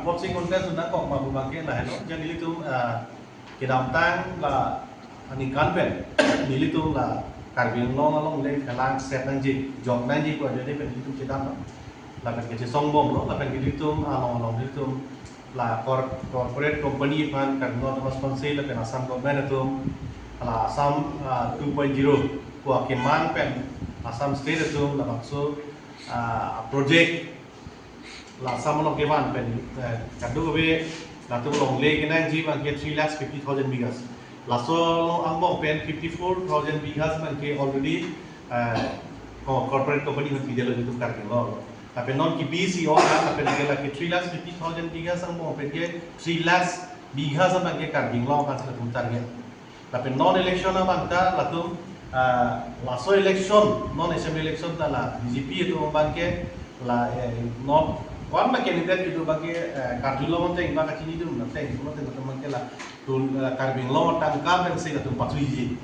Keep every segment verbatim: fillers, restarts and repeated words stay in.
Boxing contest nangkok ma pu abangke lahelo, jang nelitum, ah, kedamtang la aningkan pen nelitum la Karbi Anglong alongle phelang set nangji, jok nangji pu ajoine pen nelitum chedam lo. Lapen kachesong bomlo, lapen nelitum along along nelitum la cor-, corporate company aphan, Karbi Anglong Autonomous Council lapen Assam government atum, la Assam, ah, two point zero pu akemang pen Assam state atum labangso, ah, project la Assam along kevan pen, eh, kadokave latum longle kenangji abangke three lakhs fifty thousand bighas. Laso angbong pen fifty-four thousand bighas abangke already, eh, co-, corporate company aphan pidetlo itum Karbi Anglong. Lapen non kibisi ong, lapen ke lake three lakhs fifty thousand bighas angbong pen ke three lakhs bighas abangke Karbi Anglong aphansi latum target. Lapen non election abang ta latum, ah, laso election, non assembly election ta la B J P atum abangke la, eh, non ko-an ma candidate itum abangke, eh, karjulong ateng ba kachinidun ateng, itum ateng latum abangke latum, eh, Karbi Anglong tangka pensi latum pathuji.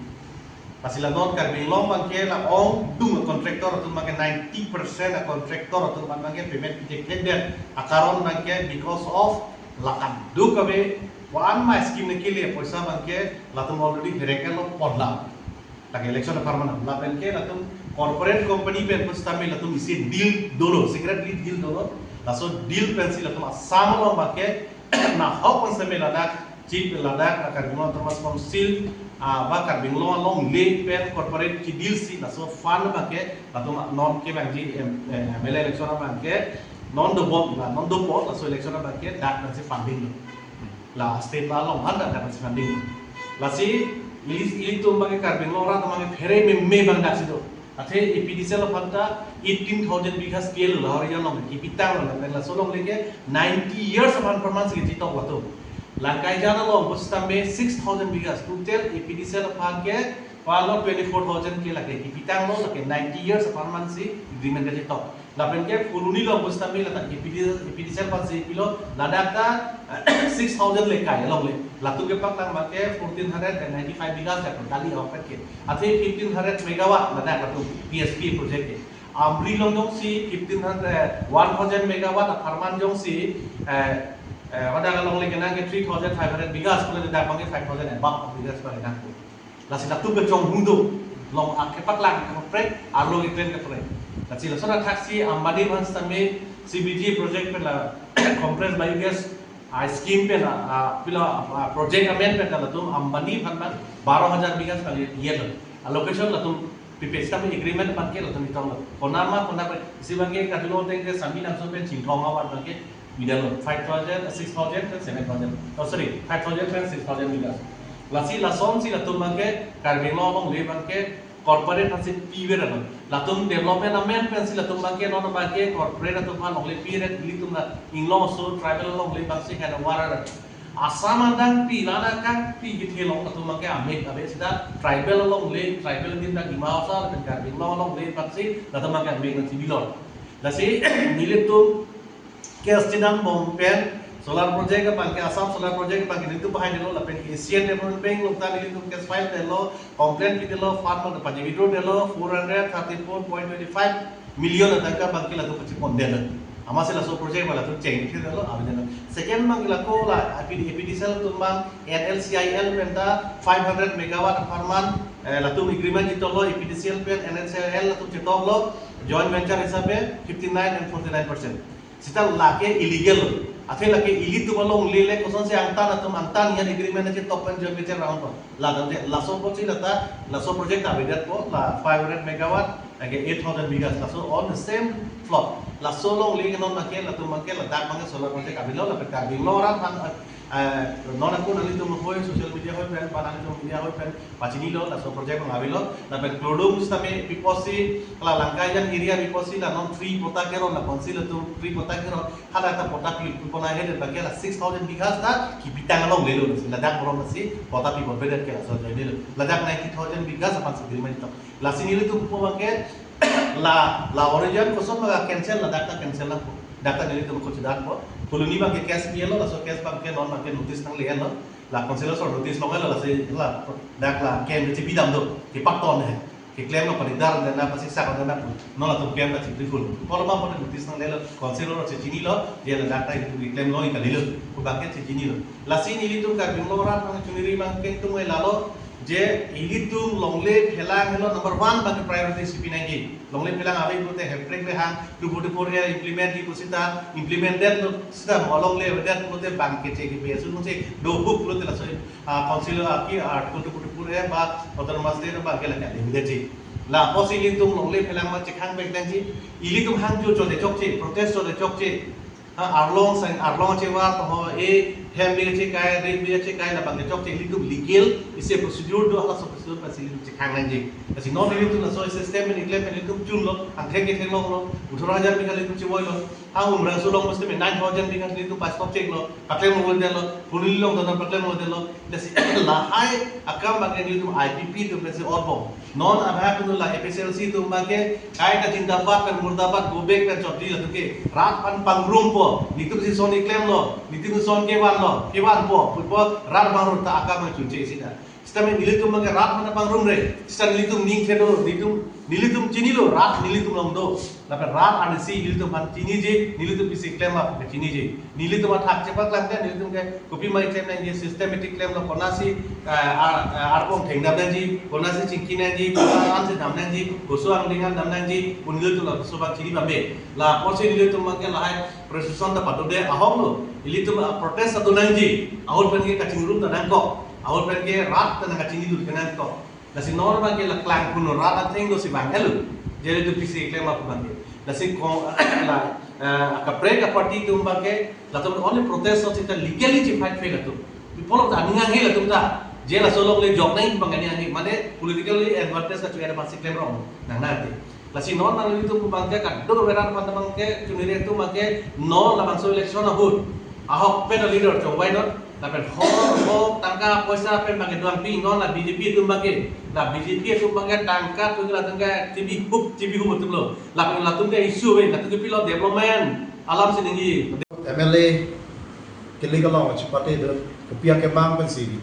Lasi la non Karbi Anglong abangke la ongdung contractor atum abangke ninety percent a contractor atum abangke payment rejected, akaron abangke because of la kadokave ko-an ma scheme nangkele apoisa abangke latum already herek lo ponlo. Lake election apharman lapen ke latum corporate company pen pusitame latum isi deal dolo, secretly deal dolo. Laso deal pensi latum Assam along abangke nahok pen seme ladak, chief ladak, Karbi Anglong Autonomous Council, ah, ba Karbi Anglong alongle pen corporate chi deal si laso fund abangke latum non kevangji M-, eh, M L A election abangke non dobom, la non dopo, laso election abangke dak pensi funding lo. La state la along han dak pensi funding lo. Lasi ili, ilitum abangke Karbi Anglong arat abangke phere meme abang daksi do. Athe A P D C L aphan ta eighteen thousand bighas pi-etlo, la Horijan along kepitanglo, lapen laso alongle ke ninety years aphan apharman si kechitok latum. Langkaijan along pusitame six thousand bighas, total A P D C L aphan ke palo twenty-four thousand ke lake kepitanglo, lake ninety years apharman si agreement kechitok. Lapen ke Phuloni along pusitame ladak A P D C L, A P D C L aphansi pilo, ladak ta six thousand le kai alongle. Latum kepaklang abangke fourteen hundred and ninety-five bighas dak kali ahok ke. Athe fifteen hundred megawatt ladak latum P S P project ke. Amri along jongsi fifteen hundred, one thousand megawatt apharman jongsi, eh, eh, ladak alongle kenang ke three thousand five hundred bighas, pu ladak abangke five thousand above bighas abang nangpo. Lasi latum kechonghu do, along akepaklang kaprek, arlo ketren kaprek. Lasi lason athaksi Ambani aphan sitame C B G project pen la compressed biogas, ah, scheme pen la, ah, pilo, ah, project amen pen ta latum Ambani aphan abang baro hajar bighas abang pi-etlo. Allocation latum pipe sitame agreement abangke latum chetonglo. Konat ma, konat pen, isi abangke kadokave ateng ke Sami Namso pen Chinthong awan abangke pidetlo, five thousand, six thousand pen seven thousand. Oh, sorry, five thousand pen six thousand bighas. Lasi lasonsi latum abangke Karbi Anglong alongle abangke corporate aphansi piverlo. Latum development amen pensi latum abangke non abangke corporate atum aphan longle piret, ilitum la inglong aso tribal alongle abangsi kan warar. Assam adang pi, lana kang pi kethe along latum abangke amek ave seta tribal alongle, tribal din ta Dima Hasao lapen Karbi Anglong alongle abangsi latum abangke amek nangchibilon. Lasi nelitum case chedam bom pen solar project abangke, Assam solar project abangke nelitum pahai detlo, lapen ke Asian Development Bank along ta nelitum case file detlo, complaint pidetlo, fund abang ta paji withdraw detlo, four hundred thirty-four point twenty-five million atangka abangke latum pachipon detlo. Amatsi laso project abang latum cheng thidetlo, avedetlo. Second abangke lako la A P D, A P D C L atum abang N L C I L pen ta five hundred megawatt apharman, eh, latum agreement chetoklo, A P D C L pen N L C I L latum chetoklo, joint venture hisabe fifty-nine and forty-nine percent. Seta lake illegal. Athe lake ilitum alongle le kosonsi angtan atum angtan an agreement chetok pen joint venture round ko. Ladak te laso apotsi lata, laso project avedetpo, la five hundred megawatt, lake eight thousand bighas, laso on the same plot. Laso alongle ke non abangke, latum abangke, ladak abangke solar project avelo, lapen Karbi Anglong arat abang, eh, non ako nanglitum ahoi, social media ahoi pen, ba nanglitum media ahoi pen, pachinilo, laso project abang avelo, lapen Klodung sitame pi apotsi, la Langkaijan area pi apotsi, la non free patta keron, la council atum free patta keron, hadak ta patta pi, pi pona hedet abangke la six thousand bighas ta kepitang alonglelo, ladak borom si patta pi bor bedet ke laso ajoinelo. Ladak ninety thousand bighas aphansi agreement tok. Lasi nelitum pu abangke la, la Horijan koson abang cancel, ladak ta cancel nangpo. Dak ta nelitum ko chedatpo. Phuloni abangke case pi-etlo, laso case abangke non abangke notice nangle-etlo. La council aso notice longlo, lasi ladak la ken chepi dam do, kepakton he. Keklem lo, padidar dana, pasisak dana pu. Non latum klem ta chingri kun. Kolo ma pon notice nanglelo, council lo chechinilo, dia ladak ta itum keklem lo, ikalilo. Pu bangke chechinilo. Lasi nelitum Karbi Anglong arat nangchiniri bangke itum lalo, je ilitum longle phelang helo number one bangke priority si pinangji. Longle phelang ave pulote heprek le hang, two forty-four A implement di pusita, implement det lo sita mo longle det pulote bangke che ki besu mo che do huk pulote laso, ah, council, ah, ki Article two forty-four A ba autonomous state bangke la kan limited ji. Lapusi ilitum longle phelang ma chekhang bek nangji, ilitum hang jo chode chokche, protest chode chokche. Ha, arlong sang, arlong chevar to ho, e, hem bik chekai, rit bik chekai, labangke chokche, ilitum legal isi procedure do, halaso procedure pensi ilitum chekhang nangji. Lasi non ilitum laso system pen iklem pen ilitum chunlo, angthek kethek longlo, othoro hajar bikha ilitum chevoilo. Ha, Umrangso along system nine thousand bikha ilitum pass kok cheklo, paklem lo detlo, Phunili along dana paklem lo detlo. Lasi lahai akam bangke ilitum I P P atum pensi orbong. Non abha kunu la A P H L C atum bangke kaita jindabad pen murdabad, go back pen chotri latum ke rat aphan pangrumpo, netum si son iklem lo, netum si son kevan lo, kevanpo, pupo rat bang rut ta akam chunche sida. Sita me nelitum bangke rat aphan pangrumre, sita nelitum ning kedo, netum, nelitum chinilo, rat nelitum along do. Lapen rat arnisi nelitum aphan chiniji, nelitum pisi klem ap chiniji. Nelitum athak chepaklangte, nelitum ke kopi mai klem nangji, systematic klem lo, konasi, eh, ar-, eh, arpong thengdam nangji, konasi chingki nangji, kona ansi dam nangji, koso angdeng an dam nangji, un nelitum lapuson abang chini bambe. Lapusi nelitum bangke lahai procession ta padode ahok lo. Ilitum, ah, protest adu nangji, ahut pen ke kachingrum ta nangkok, ahut pen ke rat ta nangkachini lut ke nangkok. Lasi non bangke la klang kuno rat atheng do si bang elu. Jere tu pisi klem ap bangke. Lasi kong la, eh, kaprek aparty atum bangke latum only protest so sita legally chi fight fail latum. People of the aning anghe latum ta. Je laso longle jok nang bang aning anghe. Mane politically advantage kachu ada pasi klem rong. Nang nate. Lasi non nanglitum bangke kadokave rat aphan bangke chunire atum bangke non labangso election ahut ahok pen leader chongvai non. Lapen hor hor tangka poisa pen bangke doan pi non la B J P atum bangke. La B J P atum bangke tangka tu la tangka T V hup, T V hup atum lo. Lapen latum ke issue ave, latum ke pilo development alam si ningje. M L A kili kalong chepate do, kopi akemang pensi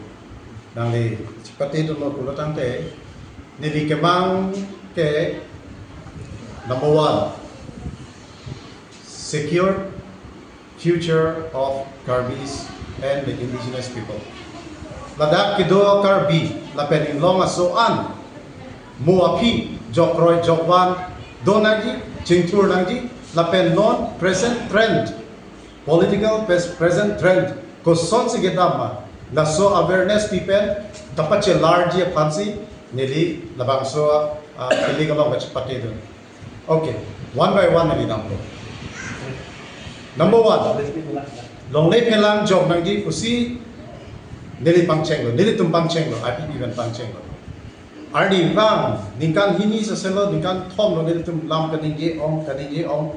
nangli chepate do lo pulo tangte, neli kemang ke number one, secure future of Karbis and the indigenous people. Ladak kedo Karbi lapen inglong aso an, mo aphi, jokroi jokvan do nangji, chingthur nangji, lapen non present trend, political pres-, present trend kosonsi kedam ma, laso awareness pi pen kapachelarji aphansi neli labangso, ah, kili kalong kachepate do. Okay, one by one neli dampo. Number one, longle phelang jok nangji pusi neli pangchenglo, nelitum pangchenglo, I P P pen pangchenglo. Arnivang ningkan hini seselo, ningkan thomlo nelitum lam kaningje ong, kaningje ong,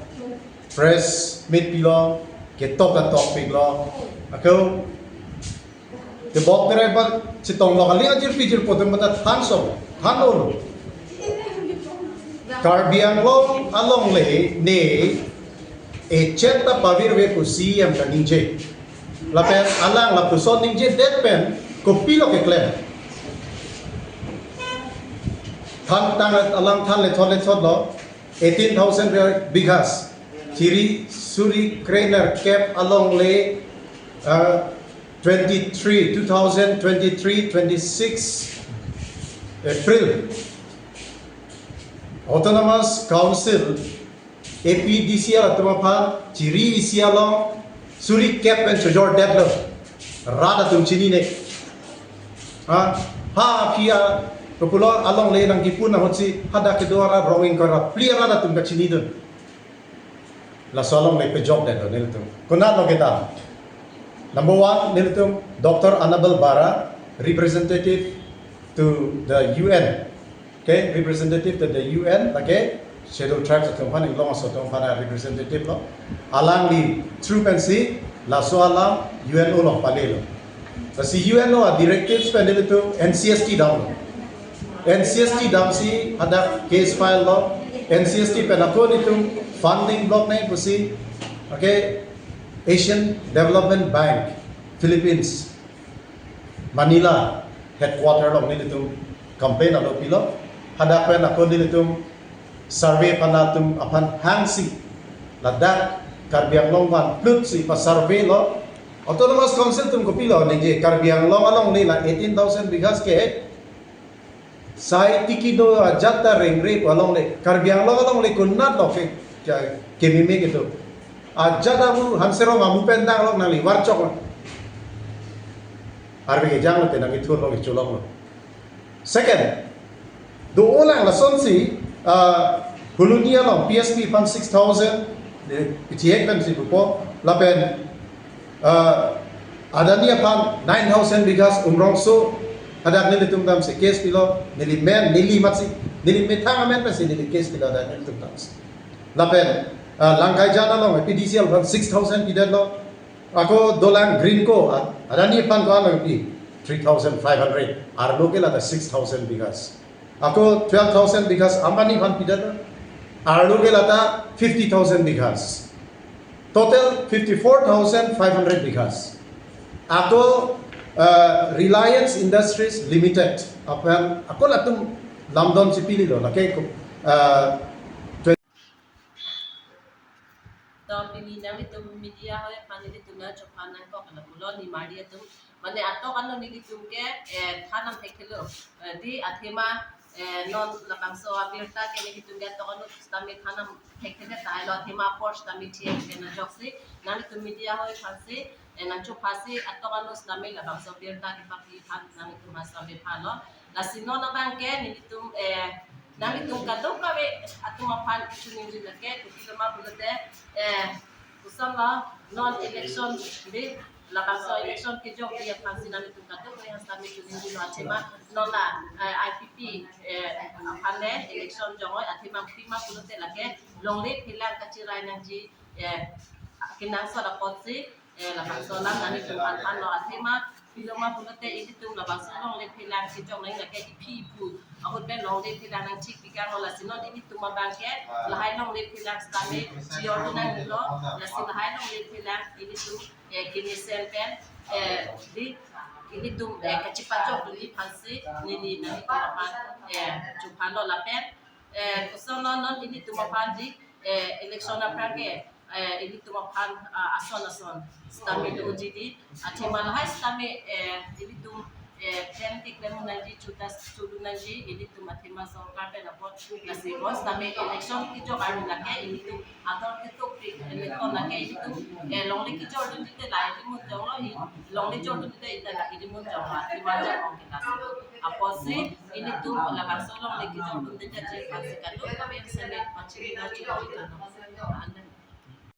press meet pilo, ketok ketok piklo. Ako tebok kere ba chitong lo kali ajir pijir po tem bata than so, than lo. Karbi Anglong alongle ne echet ta pavirve pusi yam kaningje. Lapen alang lapuson ningjedet pen kopilo keklem. Than tang alang than lethot lethot lo, eighteen thousand bighas. Chiri suri krenerkep alongle, uh, twenty-three, two thousand twenty-three, twenty-six April. Autonomous Council, A P D C L atum aphan chiri isi along suri kep pen chojordetlo. Rat atum chinine. Ha, ha, aphi a, popular alongle nangkipu ahutsi hadak kedo arat rong ingkoi ra phli arat atum kachinidun. Laso alongle pejokdetlo nelitum. Konatlo kedam? Number one, nelitum Doctor Annabel Bara, representative to the U N. Okay, representative to the U N, okay, Scheduled Tribes atum aphan, inglong aso atum aphan representative lo. Alangli through pensi laso alam U N O along palelo. Lasi U N O a directives pen nelitum N C S T damlo. N C S T damsi hadak case file lo. N C S T pen ako nelitum funding block nangji pusi, okay, Asian Development Bank, Philippines, Manila headquarter along nelitum complaint alo pilo. Hadak pen ako nelitum survey aphan atum aphan hangsi ladak Karbi Anglong van plut si pa survey lo. Autonomous Council atum kopilo ningje, Karbi Anglong alongle la eighteen thousand bighas ke sai tikino ajat ta rengre pu alongle, Karbi Anglong alongle konat lo ke, ke, kememe kedo. Ajat amu Hanserong amu pen dang lo nangli varchok lo. Arve kejang lote nangkethur lo kecholong lo. Second, do-olang lasonsi, ah, Phuloni along P S P aphan six thousand, eh, P T X pensi pupo, lapen, ah, Adani aphan nine thousand bighas Umrongso, hadak nelitum damsi case pilo, neli men, neli matsi, neli methang amen pensi neli case pilo hadak nelitum damsi. Lapen, ah, Langkaijan along A P D C L aphan six thousand pidetlo, ako dolang Greenko, ah, Adani aphan ko-an pi, three thousand five hundred. Arlo ke lata six thousand bighas. Ako twelve thousand bighas Ambani aphan pidet. Arlo ke lata fifty thousand bighas. Total fifty-four thousand five hundred bighas. Ako, ah, Reliance Industries Limited aphan ako latum lamdon si pililo, lake ko, ah, To pini nanglitum media hoi aphan nelitum nangchophan nangkok ala pulo, nimarli atum. Mane atok ano nelitum ke, eh, thanam thekthelo. Eh, di athema, eh, non labangso abirta ke nelitum ke atok ano sitame thanam thekthelo, tahai lo athema apor sitame thiek ke najoksi. Nanglitum media hoi aphansi, eh, nangchophasi atok ano sitame labangso abirta kepapi aphan nanglitum ha sitame phalo. Lasi non abang ke nelitum, eh, nanglitum kadokave atum aphan chiningri lake, kopilo ma pulote, eh, koson lo non election di, labangso election kejokji aphansi nanglitum kadokave ha sitame chiningrilo, athema non la, eh, I P P, eh, aphan le election jongoi, athema pima pulote lake longle phelang kachirai nangji, eh, kenangsot apotsi, eh, labangso alam nanglitum aphan lo, athema kopilo ma pulote ilitum labangso longle phelang kejok nang lake iphi iphu ahut pen longle phelang nangchik pikang lo, lasi non ilitum abang ke lahai longle phelang sitame chiyordun nanglo, lasi lahai longle phelang ilitum, eh, kemesen pen, eh, di ilitum, eh, kachipajokdunji aphansi neli nanglitum aphan, eh, chophalo lapen, eh, koson non non ilitum aphan di, eh, election aphrang ke, eh, ilitum aphan, ah, ason ason sitame doji di, athema lahai sitame, eh, ilitum, eh, plan keklem nangji, chutas chudun nangji, ilitum athema sorkar pen apot, lasi bon sitame election kejok arni lake ilitum ador ketok pi, eh, lekon lake ilitum, eh, longle kejordunji te lahai ilimun jonglo, i longle jordunji te ita lahai ilimun jonglo, athema jonglo ke lasi. Apotsi ilitum labangso longle kejordunde kachi aphansi kadokave sene pachini nangchilo ilitum.